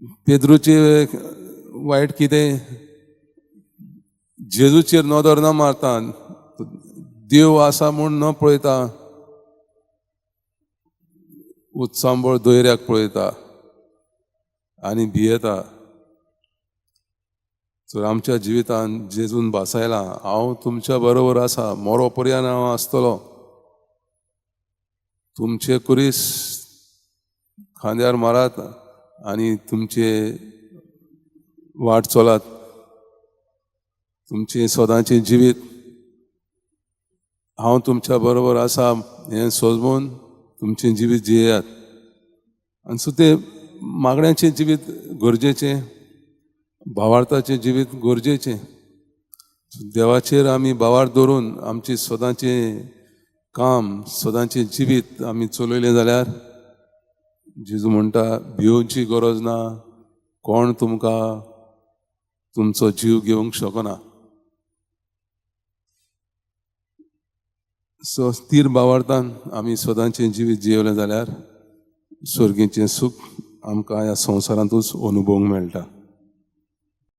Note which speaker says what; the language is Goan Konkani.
Speaker 1: पेद्रूचे वायट कितें, जेजूचेर नदर न मारता, देव आसा म्हूण न पळयता, उत्सांबळ दोयऱ्याक पळयता आनी भियेता. तर आमच्या जिवितान जेजून भासायला, हांव तुमच्या बरोबर आसा, मोरो पर्यंत हांव आसतलो, तुमचे कुरीस खांद्यार मारात आनी तुमचे वाट चलात, तुमचें सदांचें जिवीत हांव तुमच्या बरोबर आसा हें सोजमून तुमचें जिवीत जियेयात. आनी सो तें मागण्याचें जिवीत गरजेचें, भावार्थाचें जिवीत गरजेचें. देवाचेर आमी भावार्थ दवरून आमचें सदांचें काम, सदांचें जिवीत आमी चलयलें जाल्यार जेजू म्हणटा भिवची गरज ना, कोण तुमकां तुमचो जीव घेवंक शकना. सो स्थीर भावार्थान आमी सदांचें जिवीत जियेवलें जाल्यार स्वर्गीचें सूख आमकां ह्या संवसारांतूच अनुभवूंक मेळटा.